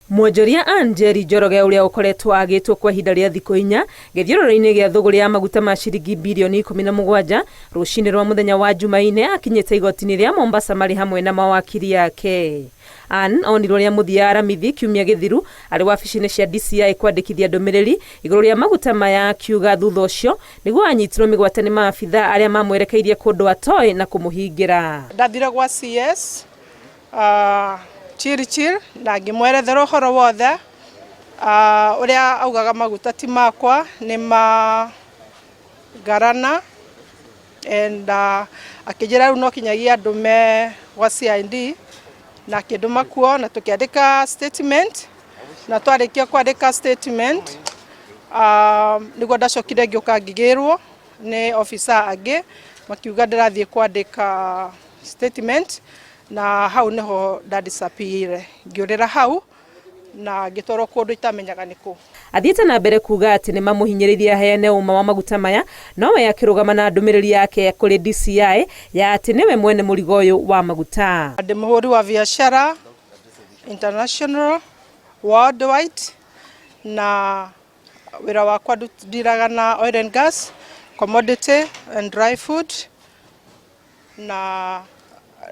Mwonjoria Ann Njeri Njoroge ũrĩa ũkoretwo agĩtwo kwa ihinda rĩa thikũ inya gĩthiũrũrĩ-inĩ gĩa thũgũrĩ ya maguta ma ciringi birioni 17 rũcinĩ rwa mũthenya wa Jumaine akinyĩte igoti-inĩ rĩa Mombasa marĩ hamwe na mawakiri ake. Ann onirwo rĩa mũthia Aramithi kiumia gĩthiru arĩ wabici-inĩ cia DCI kwandĩkithia ndũmĩrĩri igũrũ rĩa maguta maya akiuga thutha ũcio nĩguo anyitirwo mĩgwate nĩ maabitha arĩa mamwerekeirie kũndũ atoĩ na kũmũhingĩra. Ndathire gwa CS Chirchir na ngĩmwerethera ũhoro wothe ũrĩa augaga maguta ti makwa nĩ ma Ngarana and akĩnjĩra rĩu no kinyagia ndũme gwa CID na akĩndũma kuo na tũkĩandĩka statement na twarĩkia kwandĩka statement nĩguo ndacokire ngĩũka ngĩgĩrwo nĩ officer angĩ makiuga ndĩrathiĩ kwandĩka statement na hau niho nda disappear ngĩũrĩra hau na ngĩtwarwo kũndũ itamenyaga nĩ kũ. Athiĩte na mbere kuga atĩ nĩ mamũhinyĩrĩirie aheane ũma wa maguta maya nowe akĩrũgama na ndũmĩrĩri yake kũrĩ DCI ya atĩ nĩwe mwene mũrigo ũyũ wa maguta. Ndĩ mũhũri wa biacara international worldwide na wĩra wakwa ndiraga na oil and gas, commodity and dry food na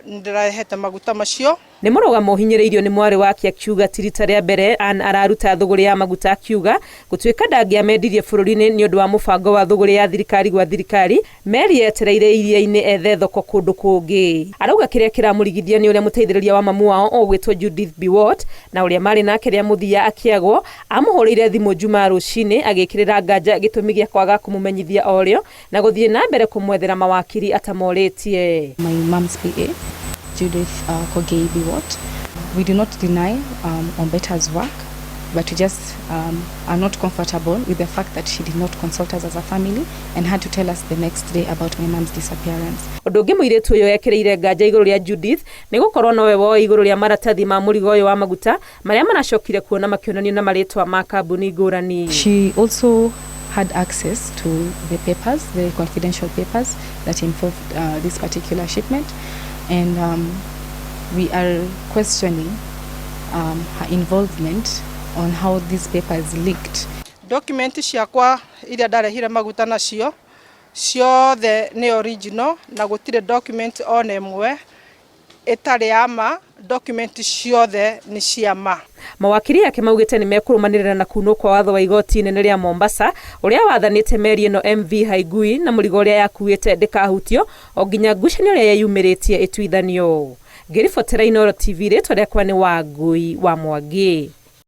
ndĩrarehete maguta macio. Nĩ mũrũgamo ũhinyĩrĩirio nĩ mwarĩ wake akiuga ti rita rĩa mbere Ann araruta thũgũrĩ ya maguta akiuga gũtuĩka ndangĩamendirie bũrũri-inĩ nĩ ũndũ wa mũbango wa thũgũrĩ ya thirikari gwa thirikari meri yetereire iria-inĩ ethe thoko kũndũ kũngĩ. Arauga kĩrĩa kĩramũrigithia nĩ ũrĩa mũteithĩrĩria wa mamu wao ũgwĩtwo Judith Biwott na ũrĩa marĩ nake rĩa mũthia akĩagwo amũhũrĩire thimũ Jumaa rũcinĩ agĩkĩrĩra nganja gĩtũmi gĩa kwaga kũmũmenyithia orĩo na gũthiĩ na mbere kũmwethera mawakiri atamorĩtie. My mom's PA, Judith Kogei Biwott. We do not deny Ombeta's work, but we just are not comfortable with the fact that she did not consult us as a family and had to tell us the next day about my mom's disappearance. Ũndũ ũngĩ mũirĩtu ũyũ ekĩrĩire nganja igũrũ rĩa Judith nĩ gũkorwo nowe woe igũrũ rĩa maratathi ma mũrigo ũyũ wa maguta marĩa maracokire kuona makĩonanio na marĩtwa ma kambuni ngũrani. She also had access to the papers, the confidential papers that involved this particular shipment, and we are questioning her involvement on how these papers leaked. Document ciakwa iria ndarehire maguta nacio ciothe nĩ original na gũtirĩ document ona ĩmwe ĩtarĩ ya ma, document ciothe nĩ cia ma. Mawakiri ake maugĩte nĩ mekũrũmanĩrĩra na kunwo kwa watho wa igoti inene rĩa Mombasa ũrĩa wathanĩte meri ĩno MV Haigui na mũrigo ũrĩa yakuĩte ndĩkahutio o nginya ngucanio ĩrĩa yeyumĩrĩtie ĩtuithanio. Ngĩribotera Inooro TV rĩtwa rĩakwa nĩ Wangui wa Mwangi.